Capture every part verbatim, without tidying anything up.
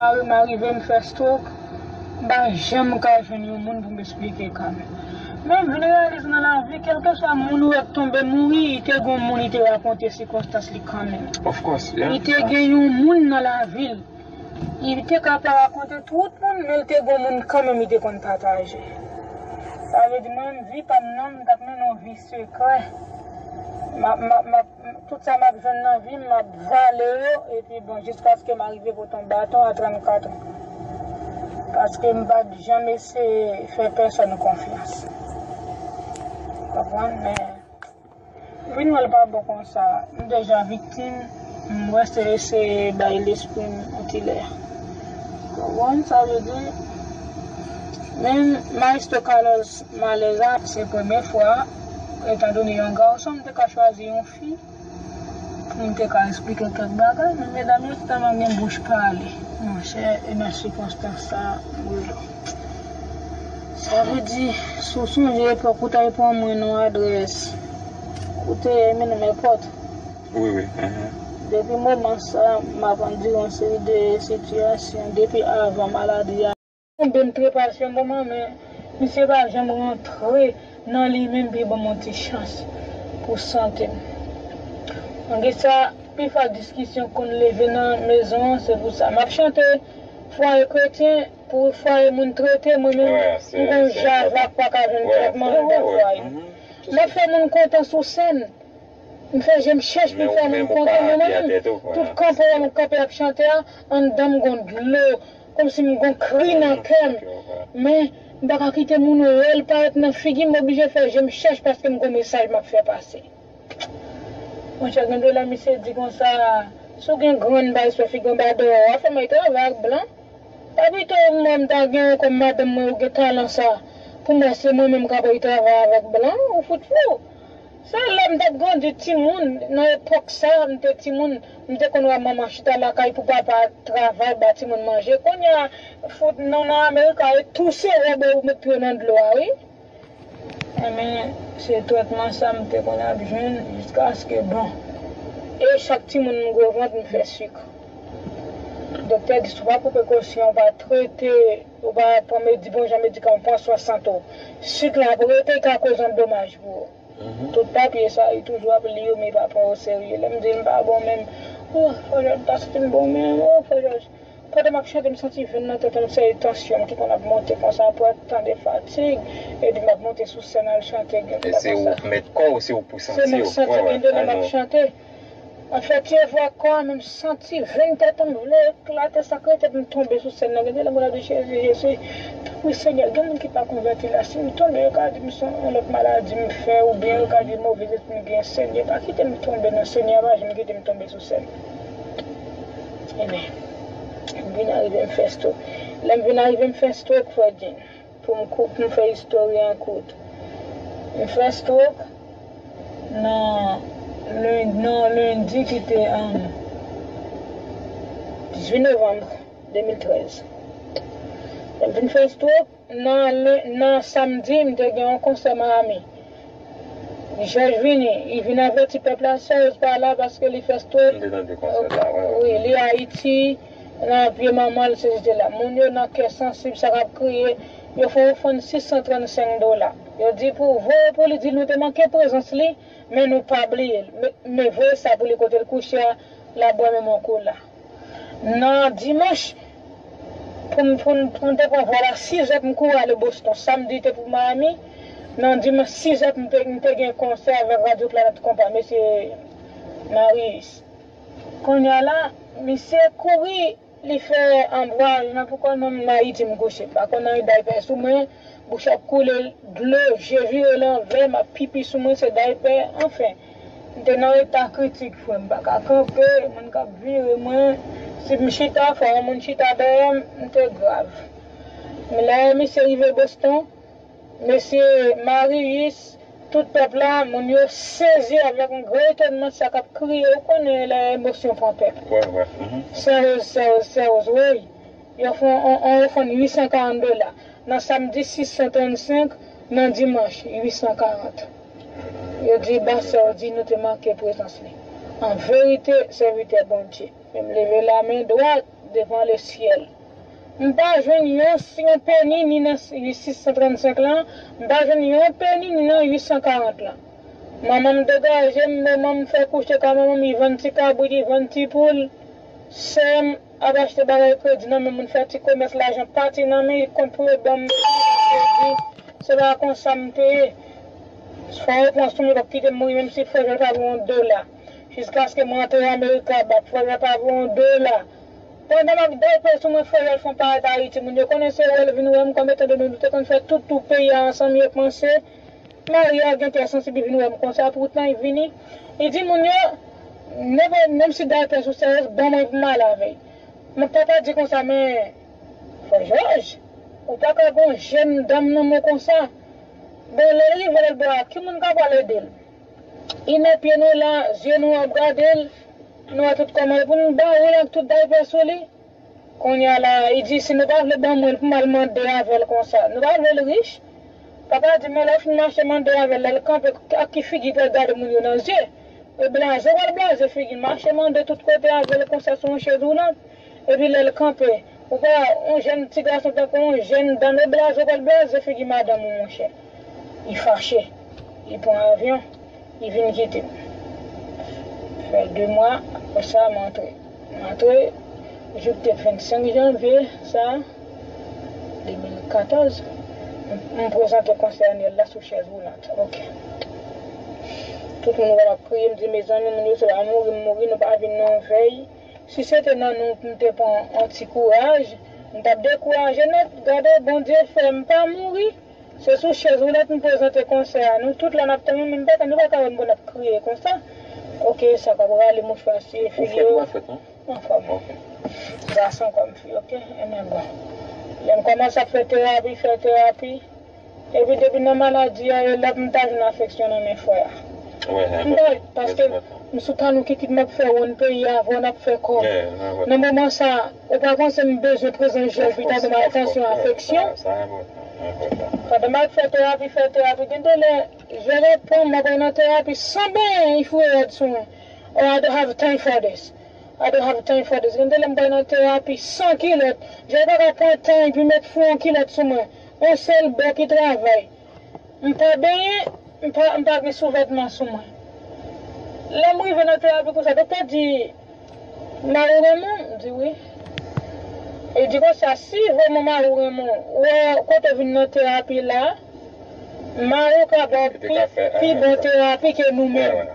Mari m arive m fè stroke, m pa janm ka jwenn yon moun pou m esplike ka m. Men m vin reyalize nan lavi, kèlkeswa moun ou wè k tonbe mouri, li te gen yon moun li te rakonte sikonstans li kanmenm. Of course, yeah. Li te gen yon moun nan lavi l. Li te ka pa rakonte tout moun, men li te gen yon moun kanmenm li te konn pataje. Sa vle di mwen menm vi pa m nan, m t ap mennen yon vi sekrè. M ap, m ap, m ap, tout sa m ap jwenn nan vi m, m ap vale yo, epi bon, jiskaske m arive pote yon baton a trannkat an. Paske m pa t janm eseye fè pèsòn konfyans. Konprann? Men, vin wè l pa bon konsa. M deja viktim, m wè se eseye bay lespri m yon ti lè. Konprann sa vle di? Men Maestro Carlos Maleza, se premye fwa, etandone yon gason, m te ka chwazi yon fi pou m te ka esplike kèk bagay, men medam yo tèlman gen bouch pale. Monchè, e nan sikonstans sa, m rele w. Sa vle di, si w sonje epòk ou t al pran mwen nan adrès, ou te mennen m enpòt. Wi, wi. Depi moman sa, m ap andire yon seri de sitiyasyon, depi avan maladi a. Tonbe m trepase yon moman, men misye pa janm rantre nan li menm pou l ban m yon ti chans pou sante m. Malgre sa, pifwa diskisyon konn leve nan mezon an, se pou sa. M ap chante fwaye kretyen, pou fwaye moun trete, mwen menm, m gon java k pa ka jwenn trètman anndan fwaye. M ap fè moun kontan sou sèn. M fè je m chèch pou m fè moun kontan, men mwen menm, tout kanpe m kanpe ap chante a, anndan m gon dlo, kòmsi m gon kri nan kè m. Men, m pa ka kite moun wè l parèt nan figi m, m oblije fè je m chèch paske m gon mesaj m ap fè pase. Monchè, gen de lè misye di konsa, si w gen grenn bay sou figi w, anba dèyè w, fè m al travay ak blan. Pa pito mwen m ta gen w kòm madanm mwen, ou gen talan sa, pou m wè se mwen menm k ap al travay avèk blan, ou fout fou. Se lè m t ap grandi timoun, nan epòk sa, m te timoun, m te konn wè manman chita lakay pou papa travay ba timoun manje. Kounye a, fout non nan Amerika, e touse wè w met pye w nan dlo a, wi. Enben, se trètman sa m te konn ap jwenn jiskaske, bon. E chak timoun m gwo vant, m fè sik. Doktè di, si w pa pran prekosyon, w pa trete, w pa pran medi-, bon jan medikaman, pran swen sante w, sik la ap rete, l ka koz yon domaj pou ou. Tout papye sa, li toujou ap li yo, men li pa pran yo serye. Lè m di l m pa bon menm, oh, frè Jòj, m pa santi m bon menm, oh, frè Jòj. Pandan m ap chante, m santi venn nan tèt mwen, se tansyon m ki konn ap monte konsa, apre tan de fatig, epi m ap monte sou sèn al chante, gen de lè konsa. E se ou k mèt kò w, se ou pou santi w. Se mwen k santi, gen de lè m ap chante. M ap fè ti efò ak kò a, men m santi venn tèt mwen vle eklate, sa k rete m tonbe sou sèn nan. Gen de lè m ap di, Jezi, Jezi, tanpri, Senyè, gen moun ki pa konvèti la. Si m tonbe, yo ka di m se yon lòt maladi m fè, oubyen yo ka di move lespri m gen, Senyè, pa kite m tonbe, non, Senyè, pa janm kite m tonbe sou sèn. Enben, m vin arive m fè stroke. Lè m vin arive m fè stroke, frè Jim, pou m kou-, pou m fè istòri an kout. M fè stroke nan len-, nan lendi ki te, um, dizuit novanm de mil trèz. Lè m vin fè stroke, nan len-, nan samdi, m te gen yon konsè Miami. Jòj vini, li vin avèti pèp la, Serge pa la paske li fè stroke. M te tande konsè la, wi, wi. Wi, li Ayiti, nan pye manman l, se li te la. Moun yo nan kè sansib, sa k ap kriye, yo fè yon ofann sis san trannsenk dola. Yo di pou voye pou li, di nou te manke prezans li, men nou pa bliye l. Men, men voye sa pou li kote l kouche a, l ap bwè menm yon kola. Nan dimanch, pou m, pou m, pou m te pran vòl a sizè pou m kouri ale Boston. Samdi te pou Miami. Nan dimanch sizè m te, m te gen konsè avèk Radyo Planèt Konpa, mesye Marius. Kounye a la, misye kouri, li fè anbwaj, men poukò menm Ayiti m kouche. M pa konn anyen daypè sou mwen, bouch ap koule dlo, je vire lanvè, m ap pipi sou mwen, se daypè, anfen. M te nan eta kritik, frè, m pa ka kanpe, moun k ap vire mwen. Si m chita, fò yon moun chita dèyè m, m te grav. Men lè misye rive Boston, mesye Marius, tout pèp la, moun yo sezi avèk yon gran etònman sa k ap kriye, ou konnen lè emosyon pran pèp. Wè, wè. Sè Woz, Sè Woz, Sè Woz, woy. Yo fè yon, yon, yon ofann uit san karant dola. Nan samdi, sis san trannsenk, nan dimanch, uit san karant. Yo di, ba Sè Woz di nou te manke prezans li. An verite, sèvitè Bondye. Men m leve lamen dwat, devan lesyèl. M pa jwenn yon, yon peni ni nan uit san trannsenk lan, m pa jwenn yon peni ni nan uit san karant lan. Manman m degaje m, manman m fè kouche kay manman m, li vann ti kabrit, li vann ti poul. Sè m ap achte bagay kredi nan men moun, fè ti komès, lajan pati nan men, li kont pou yo ban m kredi. Se pa konsa m te ye. Fò yo pran sou mwen, yo p ap kite m mouri, menm si frè Jòj pa voye yon dola. Jiskaske mwen antre Amerika, bat frè Jòj pa voye yon dola. Pandan m ap dèyè sou mwen, frè Jòj fè yon parèt Ayiti, moun yo konnen se wè l vin wè m, kòm etan done nou te konn fè tout tou peyi a ansanm, yo panse Maria gen kè sansib, li vin wè m konsa, poutan li vini. Li di moun yo, menm si daypè sou sèyèz, ban mwen pou m ale avè l. Men papa di konsa, men, frè Jòj, ou pa ka gon jèn dam nan men w konsa. Bon, lè l rive lòt bò a, ki moun k ap pral ede l? Li nan pye nou la, zye nou ap gade l, nou wè tout kòman l pou n ba ou l ak tout daypè sou li. Kounye a la, li di, si nou pa vle ban mwen l pou m al mande avè l konsa, nou pa vle l rich? Papa di, men lè w fin mache mande avè l, lè l kanpe, ak ki figi pou l gade moun yo nan zye? E blaze w pral blaze figi l, mache mande tout kote avè l konsa sou yon chèz woulant. Epi lè l kanpe, ou pa, yon jèn ti gason tankou yon jèn dam, e blaze w pral blaze figi madanm ou, monchè. Li fache. Li pran avyon. Li vin kite m. Fè de mwa, apre sa, m antre. M antre, jou k te vennsenk janvye, sa, de mil katòz, m, m prezante konsè anyèl la sou chèz woulant. Ok. Tout moun wè m ap kriye, m di, mezanmi, moun yo, se pa mouri m mouri, nou pa vin nan yon vèy. Si se te nan nou pou m te pran yon ti kouraj, m t ap dekouraje nèt. Gade, Bondye fè m pa mouri. Se sou chèz woulant m prezante konsè a. Nou tout la n ap tann, men m pa ka, nou pa ka wè m pou n ap kriye konsa. Ok, sa k ap rale mouchwa siye figi yo. Ou fèt, ou pa fèt, non? Anfòm. Ok. Gason kòm fi, ok? Ebyen bon. Lè m kòmanse ap fè terapi, fè terapi. Epi depi nan maladi a, e la pou m ta jwenn afeksyon nan men frè a. M pa, paske m sou talon kikit m ap fè wonn peyi a, avè w n ap fè kòb. Nan moman sa, ou pa panse m bezwen prezans Jòj pou ta ban m atansyon, afeksyon? Pandan m ap fè terapi, fè terapi, gen de lè, Jòj ap pran m, m ap nan terapi san benyen, li foure rad sou mwen. Oh, I don't have time for this. I don't have time for this. Gen de lè m pral nan terapi san kilòt. Jòj pa ka pran tan epi met fou yon kilòt sou mwen. Yon sèl bò ki travay. M pa benyen, m pa, m pa gen souvètman sou mwen. Lè m rive nan terapi konsa, doktè di, mari w renmen w? M di wi. Li di konsa, si vrèman mari w renmen w, wè kote w vin nan terapi la, mari w ka ba w pi, pi bon terapi ke nou menm.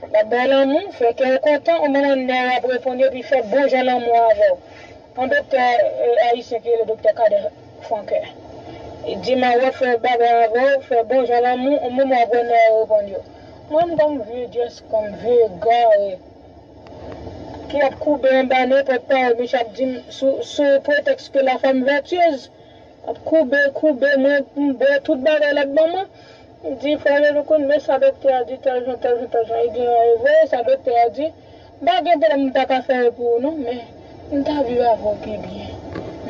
L ap ba w lanmou, fè kè w kontan, yon moman nèg ap reponn yo, epi fè bon jan lanmou avè w. Yon doktè, eh, ayisyen ki rele doktè Cadet Franquin. Li di, mari w ap fè bagay avè w, fè bon jan lanmou, yon moman w ap wè nèg yo reponn yo. Mwen, m kòm vye Djès, kòm vye egare, ki ap koube anba nenpòt pawòl misye ap di m sou, sou pretèks ke la femme vertueuse. Ap koube, koube, mwen, m bwè tout bagay l ap ban mwen. M di, frè Jòj, ou konn, men sa doktè a di, tèl jan, tèl jan, tèl jan. Li di, e vre, sa doktè a di. M pa gen pwoblèm, m ta ka fè l pou ou, non, men m ta viv avè w pi byen.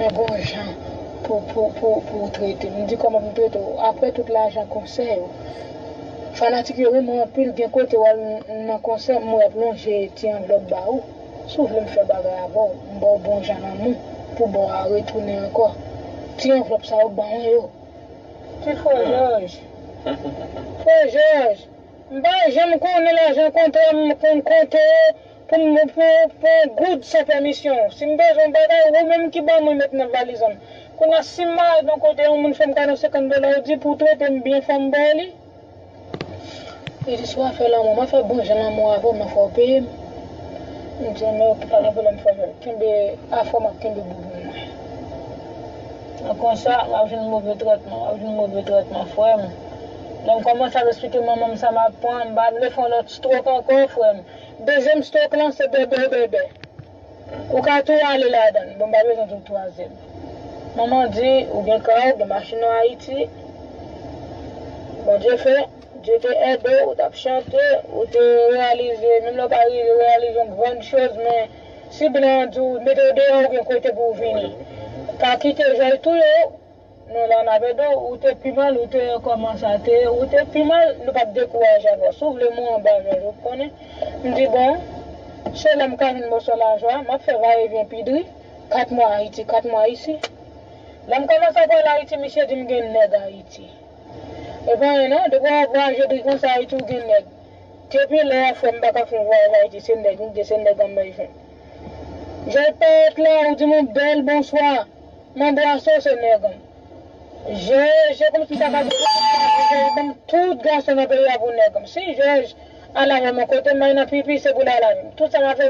Men gon jan pou, pou, pou, pou w trete m. M di, kòman pou m trete w? Apre tout lajan konsè yo, fanatik yo renmen w anpil, gen kote w al nan konsè, m wè y ap lonje ti anvlòp ba ou. Si w vle m fè bagay avè w, m ba w bon jan lanmou pou ba w a retounen ankò. Ti anvlòp sa yo, ban mwen yo. Ti frè Jòj. Frè Jòj, m pa janm konnen lajan kontrè m konn konte pou m, pou, pou yon goud san pèmisyon. Si m bezwen yon bagay, ou menm ki ban mwen met nan valiz an. Kounye a, si m mare nan kote yon moun fè m kado senkant dola, ou di pou w trete m byen, fò m ba w li. Li di, si w a fè lanmou, m a fè bon jan lanmou avè w, men fò w peye m. M di, men oke, pa gen pwoblèm, frè Jòj. Kenbe afè w, m ap kenbe boubou mwen. Nan konsa, m ap jwenn move tretman, m ap jwenn move tretman, frè m. Lè m kòmanse ap eksplike manman m sa m ap pran, m pa vle fè yon lòt stroke ankò, frè m. Dezyèm stroke lan, se bèbè, bèbè. Ou ka tou ale ladan l. Bon, m pa bezwen di w twazyèm. Manman di, ou gen kay, ou gen machin an Ayiti. Bondye fè, Dye te ede w, ou t ap chante, ou te reyalize, menm lè w pa rive reyalize yon grann choz, men si blan an di w mete w deyò, ou gen kote pou w vini. Pa kite Jòj touye w. Non, la n ap ede w, ou te pi mal, ou te kòman sa te ye, ou te pi mal, nou p ap dekouraje avè w. Si w vle mwen anba Jòj, ou konnen. M di, bon, se la m ka jwenn mòso lajan, m ap fè vayevyen pi dri. Kat mwa Ayiti, kat mwa isi. Lè m kòmanse ap al Ayiti, misye di m gen nèg Ayiti. E pa anyen non, depi w ap vwayaje konsa Ayiti, ou gen nèg. Depi lè a, frè m, m pa ka fè yon vwayaj Ayiti, se nèg m gen, se nèg an m bay fè. Jay parèt la, ou di m yon bèl bonswa. M anbrase w, se nèg an m. Je, je kòmsi m ta ka di, je ban m tout gason nan peyi a pou nèg an m. Si Jòj al avè m yon kote, m bay nan pipi, se pou l al avè m. Tout sa m ap fè,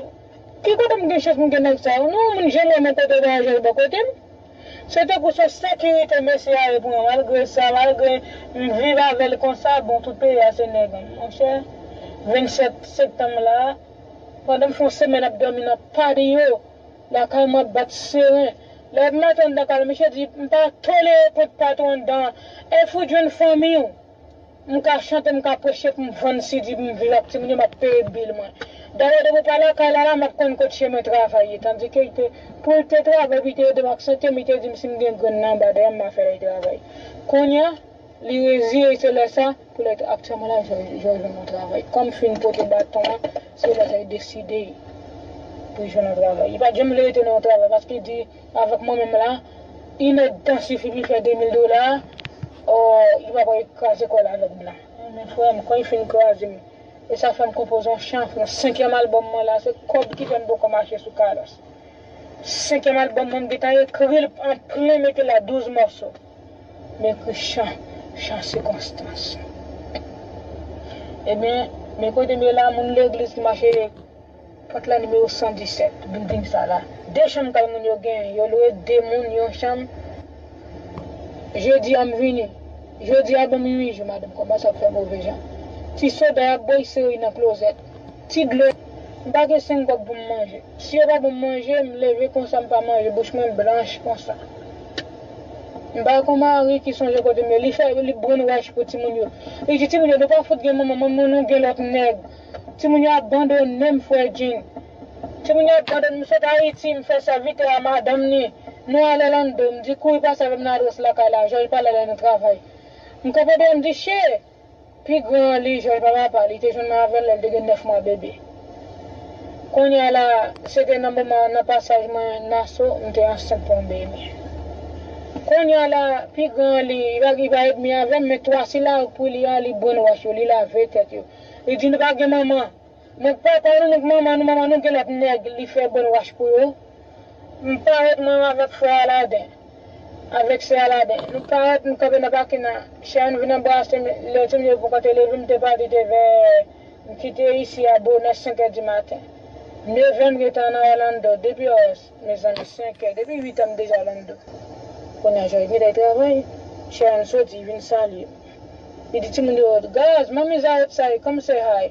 ki kote m gen chans pou m gen nèg sa yo? Non, moun je mwen yon kote, ba Jòj bò kote m. Se tankou se sekirite mesye a ye pou mwen. Malgre sa, malgre m viv avè l konsa, bon, tout peyi a se nèg an m. Monchè, vennsèt septanm la, pandan m fè yon semèn ap dòmi nan patio, lakay mwen ap bat seren. Lè m antre anndan kay la, misye di, m pa tolere kont patwon anndan. E fout jwenn fanmi w. M ka chante, m ka preche pou m vann si di pou m viv ak timoun yo, m ap peye bil mwen. Dayè, depi w pa lakay la, la, m ap konn kot chemen travay ye. Tandike, li te, pou l te travay, pou l te ede m ak sante m, li te di m si m gen grenn nan anba dèyè m, m a fè l travay. Kounye a, li reziye, se lè sa, pou lè aktyèlman la, Jòj, Jòj jwenn yon travay. Kòm m fin pote baton an, se lè sa, li deside pou l jwenn yon travay. Li pa t janm vle rete nan yon travay, paske li di, avèk mwen menm la, inèdtan sifi pou l fè de mil dola, o, li pa pral kraze kò l avèk blan. Men frè m, kan li fin kraze m, e sa fè m konpoze yon chan, yon senkyèm albòm mwen la, se kòb ki fè m poko mache sou kalòs. Senkyèm albòm mwen, m gentan ekri l an plen, mete la douz mòso. M ekri chan, chan sikonstans. Ebyen, men kote m ye la, moun legliz ki mache pòt la nimewo san disèt, bilding sa la. De chanm kay moun yo genyen, yo lwe de moun yon chanm. Jedi a m vini. Jodi a ban m uit jou, madanm kòmanse ap fè move jan. Ti soda y ap bwè, y sere nan klozèt. Ti dlo, m pa gen senk kòb pou m manje. Si yo pa ban m manje, m leve konsa, m pa manje, bouch mwen blanch konsa. M pa gen yon mari ki sonje kote m ye. Li fè, li brainwash pou timoun yo. Li di timoun yo, nou pa fout gen manman, manman nou gen lòt nèg. Timoun yo abandone m, frè Jean. Timoun yo abandone m, m sot Ayiti, m fè sèvitè a madanm ni. Nou al Orlando, m di kouri pase avè m nan adrès lakay la, Jòj pral ale nan travay. M kanpe deyò, m di, che! Pi gran an li, Jòj pa papa, li te jwenn mwen avè l lè l te gen nèf mwa bebe. Kounye a la, se te nan moman, nan pasaj mwen Naso, m te ansent pou yon bebe. Kounye a la, pi gran an li, li pa, li pa edmi avè m, men twa sila pou li a, li brainwash yo, li lave tèt yo. Li di nou pa gen manman. Nèg papa nou, nèg manman nou, manman nou gen lòt nèg, li fè brainwash pou yo. M parèt mwen avèk frè Aladen, avèk sè Aladen. Nou parèt, nou kanpe nan pakin nan. Sharon vin anbrase m, lè timoun yo poko te leve, m te pati te vè, m kite isi a bonè senk è di maten. Neve m gentan nan Orlando, depi os, mezanmi, senk è, depi uit è m deja Orlando. Kounye a Jòj gentan travay, Sharon soti, vin salye m. Li di timoun yo, guys, mommy's outside, come say hi.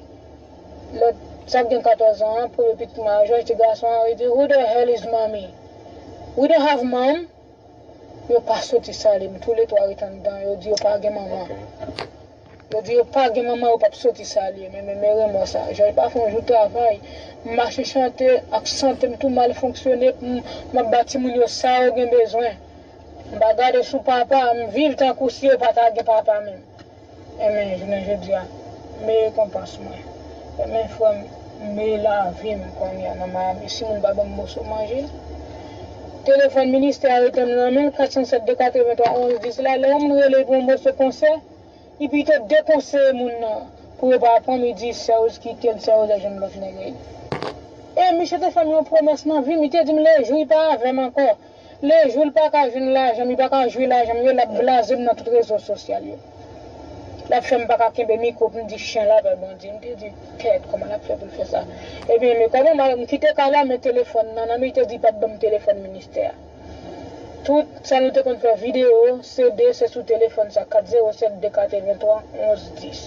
Lòt, sa gen katòz an an, premye pitit mwen an, Jòj ti gason an, li di, who the hell is mommy? We don't have mom. Yo pa soti salye m, toulètwa ret anndan, yo di yo pa gen manman. Yo di yo pa gen manman, yo p ap soti salye m, men, men, men renmò sa. Jòj pa fè yon jou travay. M mache chante ak sante m tou mal fonksyone, m, m ap ba timoun yo sa yo gen bezwen. M pa gade sou papa, m viv tankou si yo pa ta gen papa menm. Enben, jounen jodi a, m rekonpans mwen. Enben, frè m, m lavi m kounye a nan Miami. Si moun pa ban m moso manje, telefòn ministè a rete m nan men l, kat san sèt de katrevenntwa onz dis la, lè yon moun rele pou yon moso konsè, li pito dekonseye moun nan, pou yo pa pran m, li di, sè Rose kite l, sè Rose al jwenn lòt nèg. E misye te fè m yon pwomès nan vi m, li te di m lejou li pa avè m ankò, lejou l pa ka jwenn lajan m, li pa ka jwi lajan m yo, l ap blaze m nan tout rezo sosyal yo. L ap fè m pa ka kenbe mikwo pou m di chen lapè Bondye. M te di, kèt, kòman l ap fè pou l fè sa? Ebyen, men kòman m kite kay la, men telefòn nan nan men, li te di l p ap ban m telefòn ministè a. Tout sa nou te konn fè videyo, se de, se sou telefòn sa, kat zewo sèt de katrevenntwa onz dis.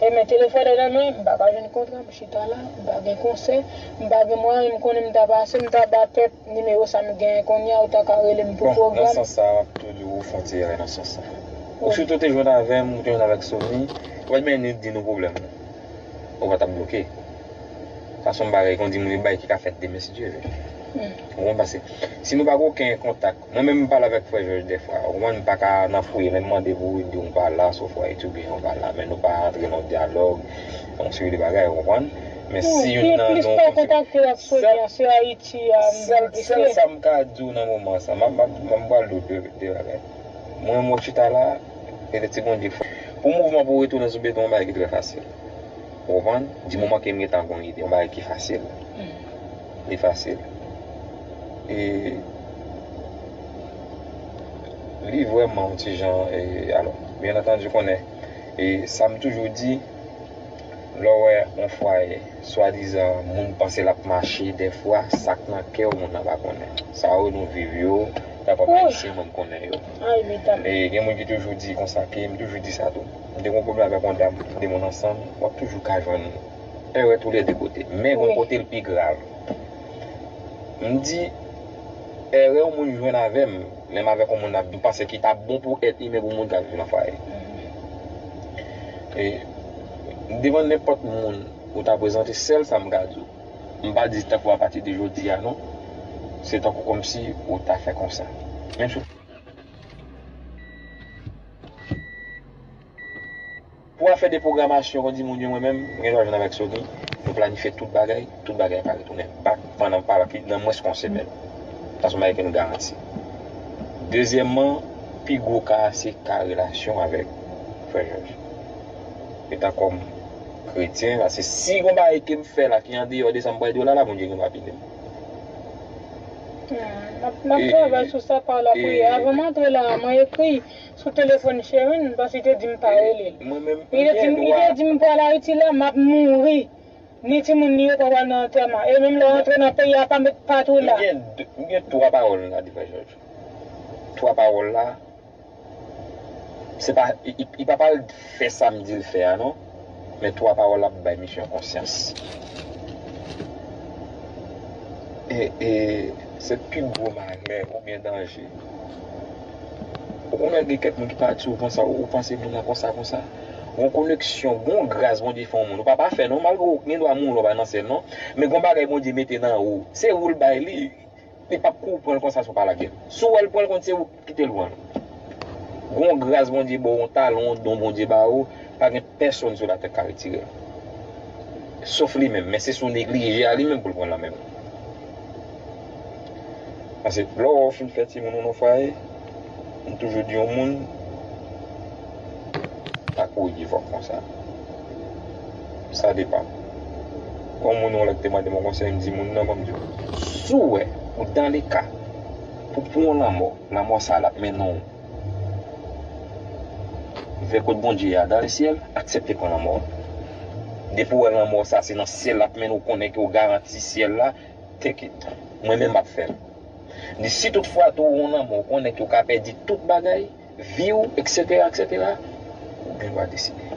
E men telefòn nan nan mwen, m pa ka jwenn kontra, m chita la, m pa gen konsè, m pa gen mwayen, m konnen m ta pase, m ta ba pèp nimewo sa m genyen kounye a, ou ta ka rele m pou pwogram. Bon, nan sans sa, m ap tou di w ou fè yon ti erè nan sans sa. Ou sitou te jwenn avè m, ou te jwenn avèk Sony, ou pa t menm di nou pwoblèm nou. Ou pa t ap bloke. Sa se yon bagay, kon di moun, yon bagay ki ka fèt demen, si Dye vle. Ou konprann? Paske si nou pa gen okenn kontak, mwen menm, m pale avèk frè Jòj dèfwa, ou konprann, m pa ka nan fouye, men m mande pou ou, di w m pa la, sofwa etidye, m pa la, men nou pa antre nan dyalòg, yon seri de bagay, ou konprann? Men si youn nan nou kontakte w ak Sony an, se Ayiti a m vin. Sèl sa m ka di w nan moman sa, m ap pral di w de bagay. Mwen, mwen chita la, e le ti Bondye fè. Pou mouvman pou retounen sou beton, yon bagay ki trè fasil. Ou konprann? Di moman ke m gentan gen yon ide, yon bagay ki fasil. Li fasil. E li vrèman yon ti jan, e, alò, byen antandi, ou konnen, e sa m toujou di, lè w wè yon fwaye, swadizan, moun panse l ap mache, dèfwa, sa k nan kè w, moun nan pa konnen. Sa yo nou viv yo, ta papa Ayisyen, mwen m konnen yo. E gen moun ki toujou di konsa, ke m toujou di sa tou. M te gen yon pwoblèm avèk yon dam, de moun ansanm, w ap toujou ka jwenn erè tou lè de kote. Men gen yon kote l pi grav. M di, erè yon moun jwenn avè m, lè m avèk yon moun ap, m panse ki t ap bon pou èt imen pou moun k ap viv nan fwaye. E, devan nenpòt moun ou ta prezante, sèl sa m ka di w. M pa di tankou apati de jodi a, non. Se tankou kòmsi ou ta fè konsa. Menm si w Pou afè de pwogramasyon, kon di moun yo, mwen menm, m gen dwa jwenn avèk Sony, nou planifye tout bagay, tout bagay pa retounen bak pandan pa ki nan mwens ke yon semèn. Sa se yon bagay ke nou garanti. Dezyèmman, pi gwo ka a se ka relasyon avèk frè Jòj. Etan kòm kretyen, paske si gon bagay ke m fè la ki andeyò de sa m pral di w la, la, Bondye gen dwa pini m. Hmm, m ap, m ap travay sou sa pa lapriyè. Avan m antre la, mwen ekri sou telefòn Sherine, paske li te di m pa rele l. Li te di m, li te di m pral Ayiti la, m ap mouri. Ni timoun li yo pa pral nan antèman. E menm lè w antre nan peyi a, pa met pat ou la. M gen, m gen twa pawòl m ka di frè Jòj. Twa pawòl la, se pa, li, li, li pa pral fè sa m di l fè a, non. Men twa pawòl la ap bay misye yon konsyans. E, e, se pi gwo malè oubyen danje. Ou konnen gen kèk moun ki pati, ou panse, ou panse moun nan konsa, konsa. Gon koneksyon, gon gras Bondye fè yon moun. Ou pa pafè, non, malgre ou gen dwa mouri, ou pa nan syèl, non. Men gon bagay Bondye mete nan ou. Se ou l bay li. Li p ap kou pran l konsa si w pa lage l. Si w wè l pran l kont, se ou ki kite l pran l. Gon gras Bondye ba w, yon talan, yon don Bondye ba ou, pa gen pèsonn sou latè k ka retire l. Sof li menm, men se si w neglije a li menm pou l pran l nan men w. Paske lè w fin fè timoun ou nan fwaye, m toujou di yon moun, pa kouri vòk konsa. Sa depann. Gon moun yon lè ki te mande m yon konsèy, m di moun nan, bon, m di w, si w wè ou dans le cas pou pran yon lanmò, lanmò sa l ap mennen w vè kot Bondye a, dans le ciel, aksepte pran lanmò. Depi w wè lanmò sa se nan syèl l ap mennen w, konnen ke w garanti syèl la, take it. Mwen menm m ap fè l. Li, si tout fwa tou ou nan mò, ou konnen ke ou ka pèdi tout bagay, vi w, etsetera, etsetera, ou gen dwa deside.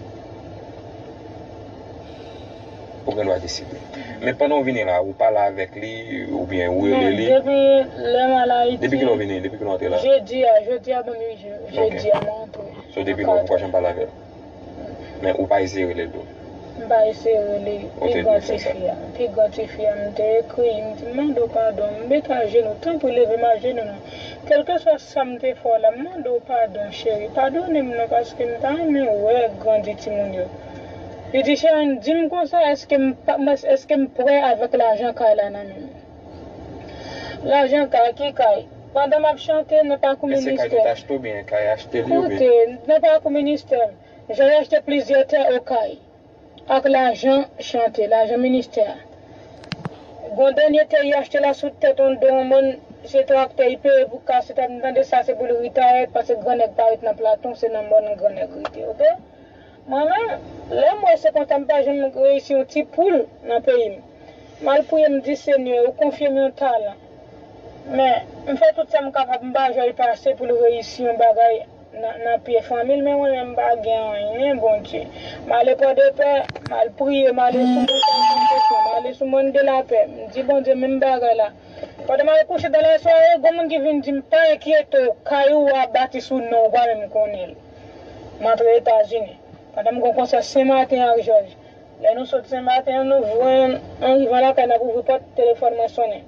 Ou gen dwa deside. Men pandan w vini la, ou pale avèk li, oubyen ou rele li. Depi lè m al Ayiti. Depi kilè w vini? Depi kilè w antre la? Jedi a, jedi a ban m uit jou. Jedi a m antre. So, depi lè w poko janm pale avè l? Men ou pa eseye rele l tou? M pa eseye rele. Ou te dwe fè sa. Pi gran tifi a, m te ekri, m di, m mande w padon, m met ajenou, tanpri leve m ajenou non. Kèlkeswa sa m te fè w la, m mande w padon, cheri. Padone m non, paske m ta renmen wè grandi timoun yo. Li di, Sherine, di m konsa, èske m pa, èske m prè avèk lajan kay la nan men m? Lajan kay, ki kay? Pandan m ap chante nan pakou ministè. Men se kay ou te achte oubyen kay achte li oubyen? Koute, nan pakou ministè. Jan y achte plizyè tè Okay ak lajan chante, lajan ministè a. Gon dènye tè y achte la sou tèt yon do yon mòn, se traktè y peye pou kase tèt, m tande sa se pou l retire, paske gran nèg pa ret nan Platon, se nan mòn gran nèg rete, oke? Mwen menm, lè m wè se konsa m pa janm reyisi yon ti poul nan peyi m. M al priye, m di, Senyè, ou konfye m yon talan. Men, m fè tout sa m kapab, m pa jwenn pase pou l reyisi yon bagay nan, nan pye fanmi l, men mwen menm m pa gen anyen, Bondye. M ale Pòdepè, m al priye, m ale sou Mòn Sèt Sesyon, m ale sou Mòn de Lapè, m di, Bondye, menm bagay la. Pandan m al kouche dan lasware, gon moun ki vin di m, pa enkyete w, kay ou a bati sou non w, ou pa menm konnen l. M antre Etazini. Pandan m gen yon konsè Senmaten ak Jòj. Lè nou sot Senmaten an, nou jwenn, an rivan lakay, n ap ouvri pòt, telefòn mwen sonnen.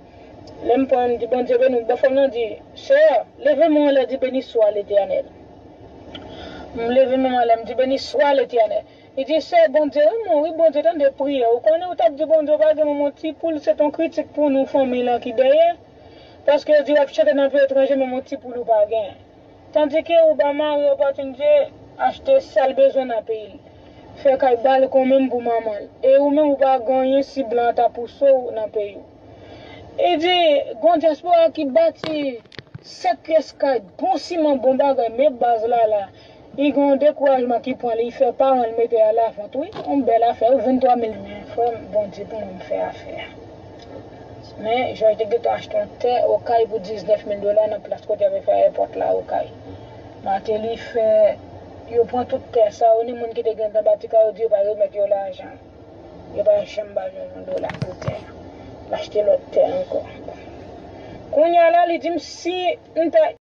Lè m pran, m di, Bondye beni w. Bòfò m nan di, Sè, leve men w anlè, di, Béni soit l'Éternel. M leve men m anlè, m di, Béni soit l'Éternel. Li di, se Bondye wi, mwen wi, Bondye tande priyè. Ou konnen ou t ap di Bondye ou pa gen menm yon ti poul, se t yon kritik pou nou fanmiy lan ki dèyè. Paske yo di w ap chante nan peyi etranje, menm yon ti poul ou pa gen. Tandike ou ba mari w opòtinite achte sa l bezwen nan peyi l. Fè kay balkon menm pou manman l. E ou menm ou pa gen anyen si blan an ta pouse w nan peyi w. Li di, gon dyaspora ki bati sèt pyès kay, bon siman, bon bagay, men baz la la. Li gen yon dekourajman ki pran li, li fè paran l mete al lavant, wi. Yon bèl afè, wi, venntwa mil men, frè m, Bondye pou mwen m fè afè a. Men, Jòj te gentan achte yon tè Okay pou diznèf mil dola nan plas kote y ap fè ayewopòt la Okay. Mateli fè, yo pran tout tè sa yo, ni moun ki te gentan bati kay yo di yo pa remèt yo lajan. Yo pa janm ba yo yon dola pou tè. L achte lòt tè ankò. Kounye a la, li di m si m ta